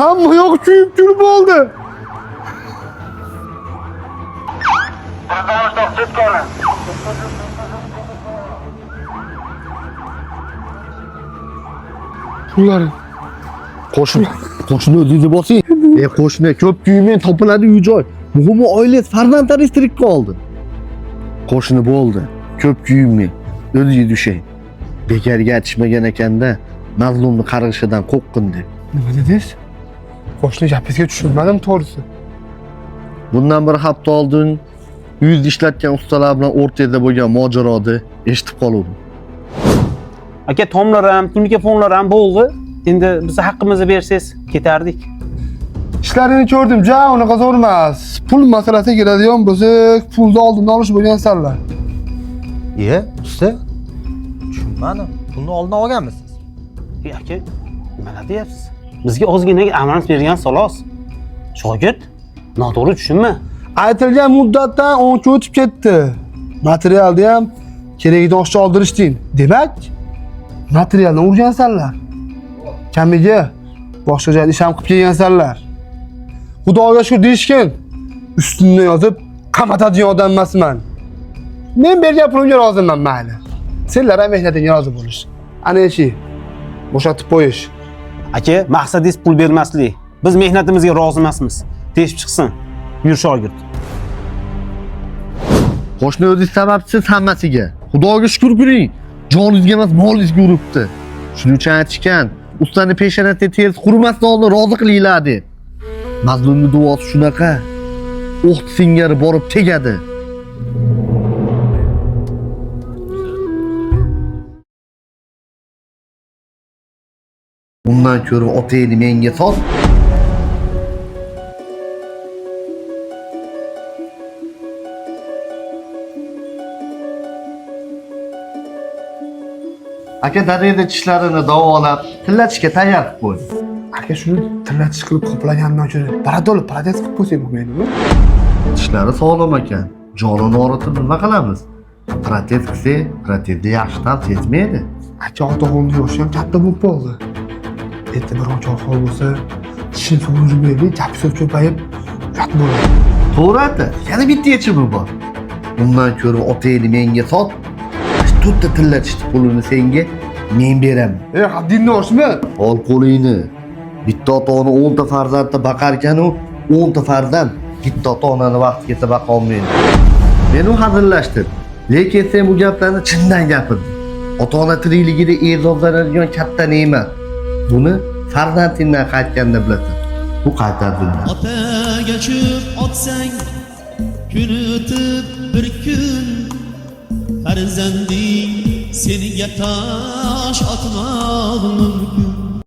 Hamma yoq kuyib kul bo'ldi. Pullaring. Qo'shni, qo'shni o'zingizni bosing. E qo'shni, ko'p kuymen topiladi uy joy. Muhimi oilangiz, farzandlaringiz tirik qoldi. Qo'shni bo'ldi. Ko'p kuyinmang. O'zingiz ushang. Bekorga aytishmagan ekanda, mazlumni qarg'ishidan qo'rqin deb. Nima dedingiz? Qo'shni gapingizga tushunmadim to'g'risi. Bundan bir hafta oldin uyingizni ishlatgan ustalar bilan o'rtada bo'lgan mojaroni eshitib qoluvdim. Aka, tomlar ham, telefonlar ham bo'ldi. Endi bizni haqqimizni bersangiz ketardik. Ishlarini ko'rdim, ja unaqa zo'r emas. Pul masalasiga keladigan bo'lsak, pulni oldindan olish bo'lgansanlar. Iye, usta. Tushunmadim. Pulni oldin olganmisiz? Ey aka, nimalar deyapsiz? Bizga ozgina avans bergan xolos. Shogird, noto'g'ri tushunma. Aytilgan muddatdan 10 kun o'tib ketdi. Materialni ham keragidan oshiqcha oldirishding. Demak, materialni urgansanlar. Kamiga boshqa joyda ish ham qilib kelgansanlar. Xudoga shukur deyishgan. Ustimdan yozib qamatadigan odam emasman. Men bergan pulimga roziman, mayli. Senlar ham mehnatingga rozi bo'lish. Ana ishi. Bo'shatib qo'yish. Aka, maqsadingiz pul bermaslik. Biz mehnatimizga rozi emasmiz. Teshib chiqsin. Yur shogird. Qo'shni o'zingiz sababchisiz hammasiga. Xudoga shukur qiling. Joningizga emas, molingizga uribdi. Shuning uchun aytishgan, ustani peshonasiga ters qurimasdan oldin rozi qilinglar deb. Mazlumning duosi shunaqa. O'q singari borib tegadi. Undan ko'ra otangni menga sot. Aka dadangni tishlarini davolab, tillatishga tayyor qilib qo'y. Aka shuni tillatish qilib qoplagandan ko'ra baradol protez qilib qo'ysak bo'lmaydimi? Tishlari sog'lom ekan. Jonini og'ritib nima qilamiz? Protez qilsak, protezni yaxshi ham sezmaydi. Aka otaxonni yoshi ham katta bo'lib qoldi. Erta biron ahvol bo'lsa, tishini sug'urib gap so'z ko'payib, uyat bo'ladi. To'g'ri ata, yana bitta yechimi bor. Undan ko'ra otangni menga sot. To'rtta tillatishni pulini senga men beraman. E, haddingni oshma. Ol qo'lingni. Bitta ota-ona 10 ta farzandni boqarkan-u, 10 ta farzand bitta ota-onani vaqti kelsa boqolmaydi. Men u hazillashdim. Lekin sen bu gaplarni chindan gapirding. Ota-ona tirikligida e'zozlanadigan katta ne'mat. Buni farzandingdan qaytganda bilasan. Bu qaytar dunyo. Otaga cho'p otsang, kun o'tib bir kun, farzanding senga tosh otmog'i mumkin.